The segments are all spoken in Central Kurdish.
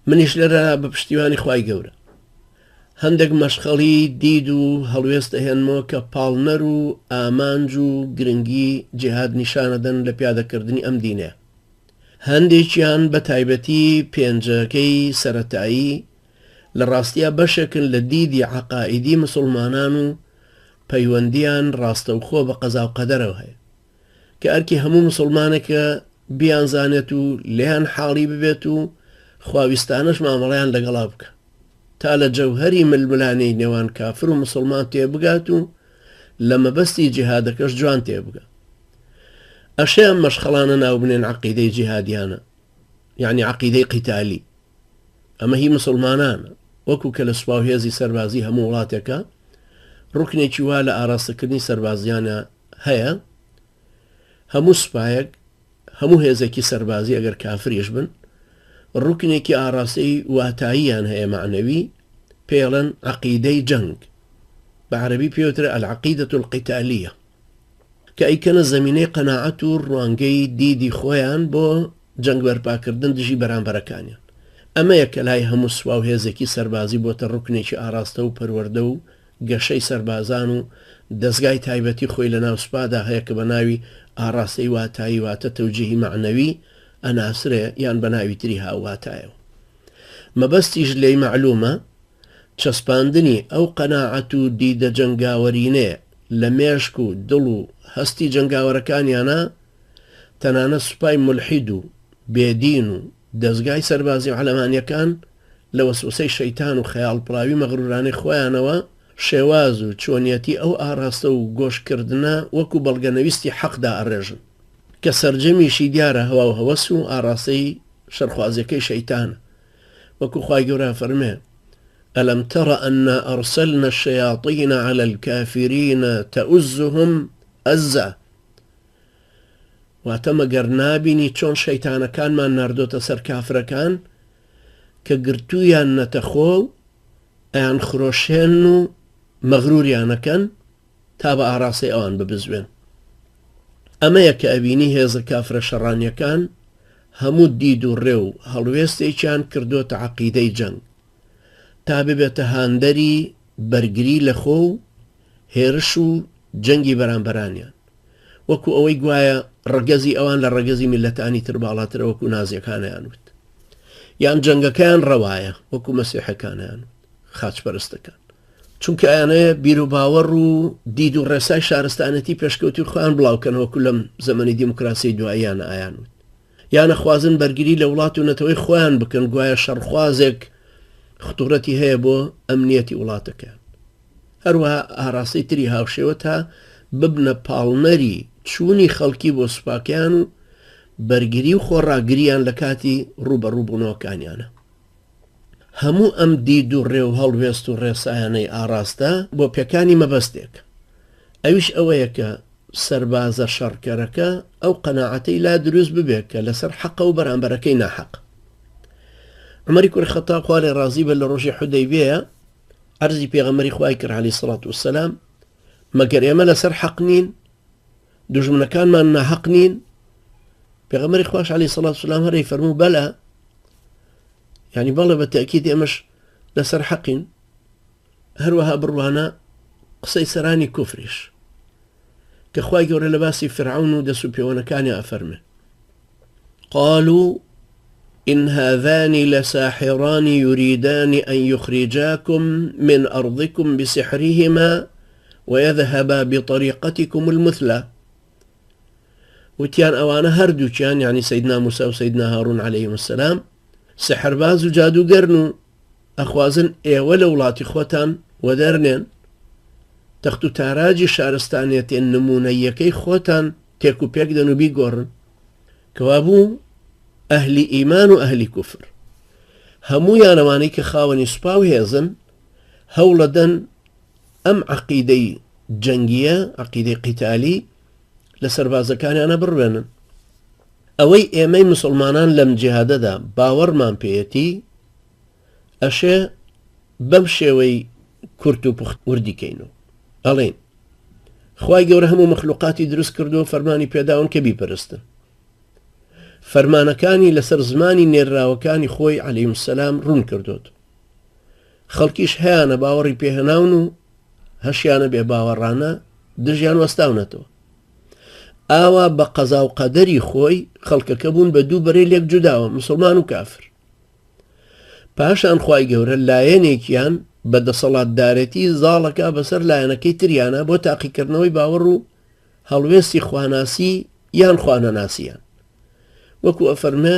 منیش لێرە بە پشتیوانی خوای گەورە هەندێک مەشخەڵی دید و هەڵوێست ئەهێنمەوە کە پاڵنەر و ئامانج و گرنگی جیهاد نیشانەدەن لە پیادەکردنی ئەم دینەیە. هەندێکیان بە تایبەتی پێنجەکەی سەرەتایی لە ڕاستیا بەشێکن لە دیدی عەقائیدی مسوڵمانان و پەیوەندیان ڕاستەوخۆ بە قەزاو قەدەرەوە هەیە کە ئەرکی هەموو مسوڵمانێکە بیانزانێت و لێیان حاڵی ببێت و خواویستانەش مامەڵەیان لەگەڵا بکا تا لە جەوهەری ململانێی نێوان کافر و مسوڵمان تێبگات و لە مەبەستی جیهادەکەش جوان تێبگا. ئەشێ ئەم مەشخەڵانە ناوبنێن عەقیدەی جیهادیانە یەعنی عەقیدەی قیتالی. ئەمە هی مسوڵمانانە وەکو کە لە سوپا و هێزی سەربازی هەموو وڵاتێکا ڕوکنێکی وا لە ئاراستەکردنی سەربازیانە هەیە هەموو سوپایەک هەموو هێزێکی سەربازی ئەگەر کافریش بن ڕوکنێکی ئاراستەی واتاییان هەیە مەعنەوی پێڵێن عەقیدەی جەنگ بە عەرەبی پێوترە العقیدە القتالیە کە ئەیکەنە زەمینەی قەناعەت و ڕوانگەی دیدی خۆیان بۆ جەنگ بەرپاکردن دژی بەرامبەرەکانیان. ئەمەیە کە لای هەموو سوپا و هێزێکی سەربازی بۆتە ڕوکنێکی ئاراستە و پەروەردە و گەشەی سەربازان و دەزگای تایبەتی خۆی لە ناو سوپادا هەیە کە بە ناوی ئاڕاستەی واتایی واتە تەوجیهی مەعنەوی ئەناسرێ یان بە ناوی تری هاوواتایەوە. مەبەستیش لێی مەعلومە چەسپاندنی ئەو قەناعەت و دیدە جەنگاوەرینەیە لە مێشک و دڵ و هەستی جەنگاوەرەکانیانا، تەنانەت سوپای مولحید و بێدین و دەزگای سەربازی و عەلەمانیەکان لە وەسوەسەی شەیتان و خەیاڵپڵاوی مەغرورانەی خۆیانەوە شێواز و چۆنیەتی ئەو ئاڕاستە و گۆشکردنە وەکو بەڵگەنەویستی حەق دائەڕێژن کە سەرجەمیشی دیارە هەواو هەوەس و ئاڕاستەی شەرخوازیەکەی شەیتانە وەکو خوای گەورە ئەفەرموێ، الم تر انا ارسلنا الشیاطین علی الکافرین تئزهم ازا، واتە مەگەر نابینی چۆن شەیتانەکانمان ناردۆتە سەر کافرەکان کە گرتوویاننەتە خۆ و ئەیانخرۆشێنن و مەغروریانەکەن تا بە ئاراستەی ئەوان ببزوێن. ئەمەیە کە ئەبینی هێزە کافرە شەڕانیەکان هەموو دید و ڕێ و هەڵوێستێکیان کردۆتە عەقیدەی جەنگ تا ببێتە هاندەری بەرگری لە خۆ و هێرش و جەنگی بەرامبەرانیان وەکو ئەوەی گوایە ڕەگەزی ئەوان لە ڕەگەزی میللەتانی تر باڵاترە وەکو نازیەکانیان وت یان جەنگەکەیان ڕەوایە وەکو مەسیحەکانیان وت خاچپەرستەکان چونکە ئەیانەوێ بیروباوەڕ و دید و ڕێسای شارستانێتی پێشکەوتوی خۆیان بڵاوکەنەوە وەکو لەم زەمەنی دیموکراسی دواییانە ئایان وت یان ئەخوازن بەرگری لە وڵات و نەتەوەی خۆیان بکەن گوایە شەڕخوازێک خطورەتی هەیە بۆ ئەمنیەتی وڵاتەکەیان هەروەها ئاراستەی تری هاوشێوە تا ببنە پاڵنەری چوونی خەڵکی بۆ سوپاکەیان و بەرگری و خۆڕاگریان لە کاتی ڕووبەڕووبوونەوەکانیانە. هەموو ئەم دید و ڕێ و هەڵوێست و ڕێسایانەی ئاڕاستە بۆ پێکانی مەبەستێک، ئەویش ئەوەیە کە سەربازە شەڕکەرەکە ئەو قەناعەتەی لا دروست ببێ کە لەسەر حەقە و بەرامبەرەکەی ناحەق. عومەری کوڕی خەتاب خوا لێ ڕازی بێت لە ڕۆژی حودەیبیەیە عەرزی پێغەمبەری خوای کرد عەلەیهی سڵات وسەلام مەگەر ئێمە لەسەر حەق نین؟ دوژمنەکانمان ناهەق نین؟ پێغەمبەری خواش عەلەیهی سڵات وسەلام هەرەی فەرموو بەلە یعنی بەڵێ بە تەئکید ئێمەش لەسەر حەقین هەروەها بڕوانە قسەی سەرانی کوفریش کە خوای گەورە لە باسی فرعون و دەست و پێوەنەکانی ئەفەرمێ قالوا إن هذان لساحران يريدان أن يخرجاكم من أرضكم بسحرهما ويذهبا بطريقتكم المثلى وتیان ئەوانە هەردووکیان یعنی سەیدنا موسا و سەیدنا هارون عەلەیهم السلام سحرباز و جادوگەرن و ئەخوازن ئێوە لە وڵاتی خۆتان وەدەرنێن تەخت و تاراجی شارستانیەتێ نمونەییەکەی خۆتان تێک و پێک دەن و بیگۆڕن کەوابوو ئەهلی ئیمان و ئەهلی کوفر هەموویان ئەوانەی کە خاوەنی سوپا و هێزن هەوڵەدەن ئەم عەقیدەی جەنگیە عەقیدەی قیتالی لە سەربازەکانیانە بڕوێنن ئەوەی ئێمەی مسلمانان لەم جیهادەدا باوەڕمان پێیەتی ئەشێ بەم شێوەی کورت و پوخت وردی کەینەوە ئەڵێین خوای گەورە هەموو مەخلوقاتی دروست کردووە فەرمانی پێداون کە بیپەرستن. فەرمانەکانی لەسەر زمانی نێرراوەکانی خۆی علیهم السلام ڕوون کردۆتەوە. خەڵکیش هەیانە باوەڕی پێهێناون و هەشیانە بێ باوەڕانە دژیان وەستاونەتەوە. ئاوا بە قەزا و قەدەری خۆی خەڵکەکە بوون بە دوو بەرەی لێک جوداوە، مسوڵمان و کافر. پاشان خوای گەورە لایەنێکیان بە دەسەڵاتدارێتی زاڵەکا بەسەر لایەنەکەی تریانا بۆ تاقیکردنەوەی باوەڕ و هەڵوێستی خواناسی یان خوانەناسیان وەکو ئەفەرمێ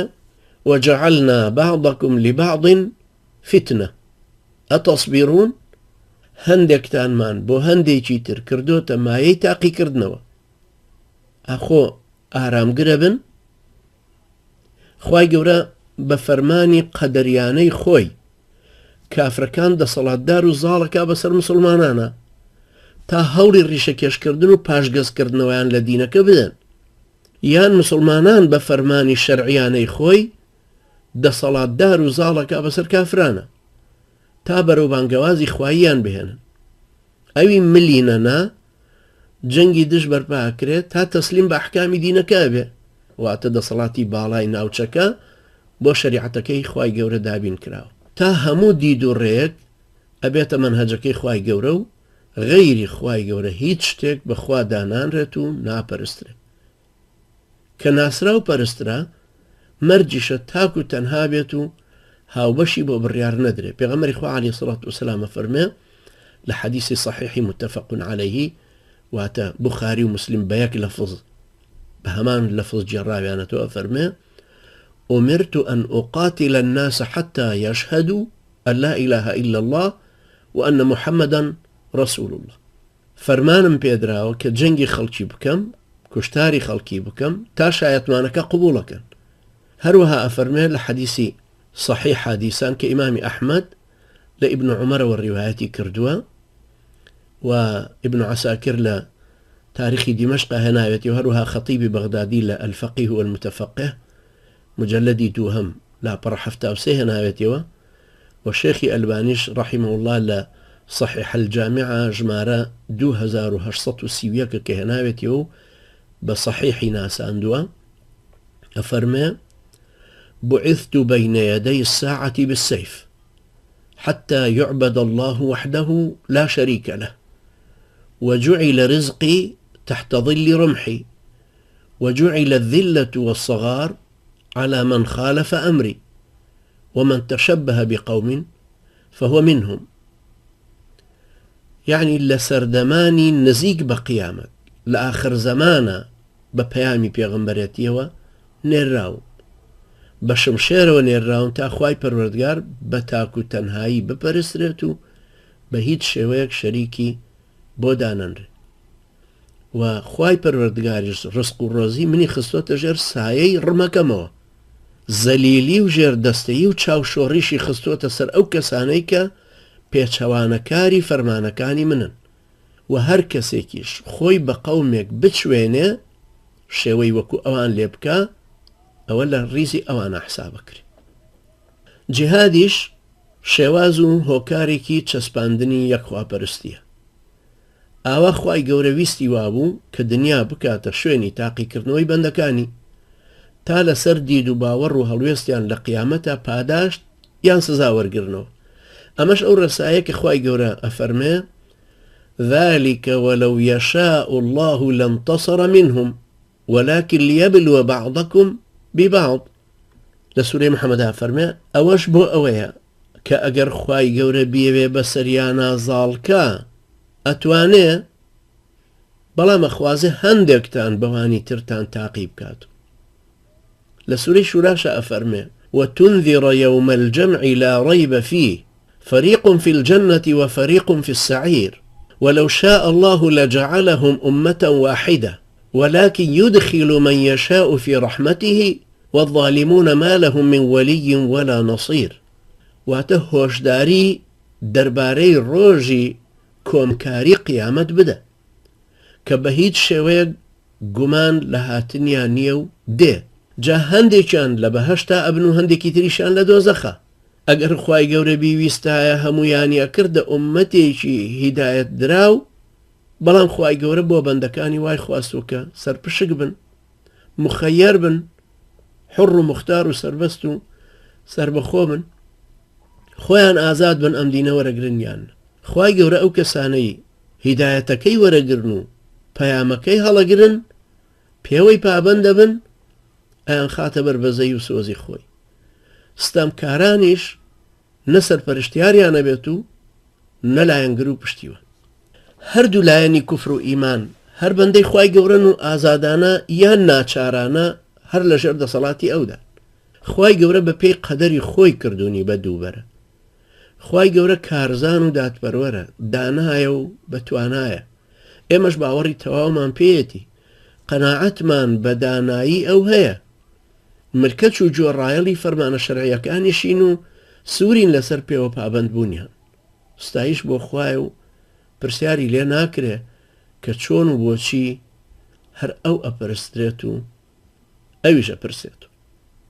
وجعلنا بعضکم لبعض فتنە ئەتصبرون هەندێکتانمان بۆ هەندێکی تر کردۆتە مایەی تاقیکردنەوە ئاخۆ ئارامگرە بن؟ خوای گەورە بە فەرمانی قەدەریانەی خۆی کافرەکان دەسەڵاتدار و زاڵەکا بەسەر مسوڵمانانا تا هەوڵی ڕیشەکێشکردن و پاشگەزکردنەوەیان لە دینەکە بدەن یان مسوڵمانان بە فەرمانی شەرعیانەی خۆی دەسەڵاتدار و زاڵەکا بەسەر کافرانە تا بەرەو بانگەوازی خواییان بهێنن ئەوی ملی نەنا جەنگی دژ بەرپا ئەکرێت تا تەسلیم بە ئەحکامی دینەکە ئەبێ، واتە دەسەڵاتی باڵای ناوچەکە بۆ شەریعەتەکەی خوای گەورە دابین کراوە تا هەموو دید و ڕێیەک ئەبێتە مەنهەجەکەی خوای گەورە و غەیری خوای گەورە هیچ شتێک بە خوا دانانرێت و ناپەرسترێت. کە ناسرا و پەرسترا، مەرجیشە تاک و تەنها بێت و هاوبەشی بۆ بڕیار نەدرێ. پێغەمبەری خوا علیە الصلوة والسلام ئەفەرموێ لە حەدیسی صحیحی متفق علیه، واتە بوخاری و موسلیم بە یەک لەفظ بە هەمان لەفظ گێڕاویانەتەوە ئەفەرموێ، امرت ان اقاتل الناس حتی یشهدوا ان لا اله الا الله وان محمدا رسول الله. فەرمانم پێدراوە کە جەنگی خەڵکی بکەم، کوشتاری خەڵکی بکەم، تا شایەتمانەکە قبوڵەکەن. هەروەها ئەفەرموێ لە حەدیسی صەحیحا دیسان کە ئیمامی ئەحمەد لە ئیبن عومەرەوە ڕیوایەتی کردووە و ئیبن عەساکر لە تاریخی دیمەشقا هێناوێتی و هەروەها خەتیبی بەغدادی لە الفقیه والمتفقه مجلدی دووهەم لاپەڕە 73 هێناوێتیەوە و شێخی ئەلبانیش رحمە اللە لە صحیح الجامع ژمارە 2831 کە هێناوێتیەوە و بە صحیحی ناساندووە ئەفەرمێ بعثت بين يدي الساعة بالسيف حتى يعبد الله وحده لا شريك له وجعل رزقي تحت ظل رمحي وجعل الذلة والصغار على من خالف أمري ومن تشبه بقوم فهو منهم یەعنی لە سەردەمانی نزیک بە قیامەت لە ئاخر زەمانا بە پەیامی پێغەمبەرێتیەوە نێرراوم بە شمشێرەوە نێرراوم تا خوای پەروەردگار بە تاک و تەنهایی بپەرسترێت و بە هیچ شێوەیەک شەریکی بۆ دانەنرێ و خوای پەروەردگاریش ڕزق و ڕۆزی منی خستۆتە ژێر سایەی ڕمەکەمەوە زەلیلی و ژێردەستەیی و چاوشۆڕیشی خستووەتە سەر ئەو کەسانەی کە پێچەوانەکاری فەرمانەکانی منن و هەر کەسێکیش خۆی بە قەومێک بچوێنێ شێوەی وەکو ئەوان لێ بکا ئەوە لە ڕیزی ئەوانە حسابەکرێ. جیهادیش شێواز و هۆکارێکی چەسپاندنی یەکخواپەرستیە. ئاوا خوای گەورە ویستی وابوو کە دنیا بکاتە شوێنی تاقیکردنەوەی بەندەکانی تا لەسەر دید و باوەڕ و هەڵوێستیان لە قیامەتا پاداشت یان سزا وەرگرنەوە ئەمەش ئەو ڕێسایە کە خوای گەورە ئەفەرمێ ذلك ولو يشاء الله لانتصر منهم ولكن ليبلو بعضكم ببعض لە سورەی محەممەدا فەرمێ ئەوەش بۆ ئەوەیە کە ئەگەر خوای گەورە بیەوێ بەسەریانا زاڵکا ئەتوانێ بەڵام ئەخوازێ هەندێکتان بەوانی ترتان تاقی بکات لە سورەی شوراشا ئەفەرمێ وتنذر يوم الجمع لا ريب فيه فريق في الجنة وفريق في السعير ولو شاء الله لجعلهم أمة واحدة ولكن يدخل من يشاء في رحمته والظالمون ما لهم من ولی ولا نصیر واتە هۆشداری دەربارەی ڕۆژی کۆمکاری قیامەت بدە کە بە هیچ شێوەیەک گومان لە هاتنیان نییە و دێ جا هەندێکیان لە بەهەشتا ئەبن و هەندێکی تریشیان لە دۆزەخا ئەگەر خوای گەورە بیویستایە هەموویانی ئەکردە ئوممەتێکی هیدایەت دراو بەڵام خوای گەورە بۆ بەندەکانی وای خواستووە کە سەرپشک بن مخەیەر بن. حوڕ و موختار و سەربەست و سەربەخۆ بن، خۆیان ئازاد بن ئەم دینە وەرەگرن یان نا. خوای گەورە ئەو کەسانەی هیدایەتەکەی وەرەگرن و پەیامەکەی هەڵەگرن، پێوەی پابەند دەبن، ئەیانخاتە بەر بەزەی و سۆزی خۆی. ستەمکارانیش نە سەرپەرشتیاریان ئەبێت و نە لایەنگر و پشتیوان. هەردوو لایەنی کوفر و ئیمان هەر بەندەی خوای گەورەن و ئازادانە یان ناچارانە هەر لەژێر دەسەڵاتی ئەودان. خوای گەورە بە پێی قەدەری خۆی کردوونی بە دووبەرە. خوای گەورە کارزان و دادپەروەرە، دانایە و بە توانایە. ئێمەش باوەڕی تەواومان پێیەتی، قەناعەتمان بە دانایی ئەو هەیە. ملکەچ و گوێڕایەڵی فەرمانە شەرعییەکانیشین و سوورین لەسەر پێوە پابەند بوونیان. ستایش بۆ خوایە و پرسیاری لێ ناکرێ کە چۆن و بۆچی هەر ئەو ئەپەرسترێت و ئەویش ئەپرسێت.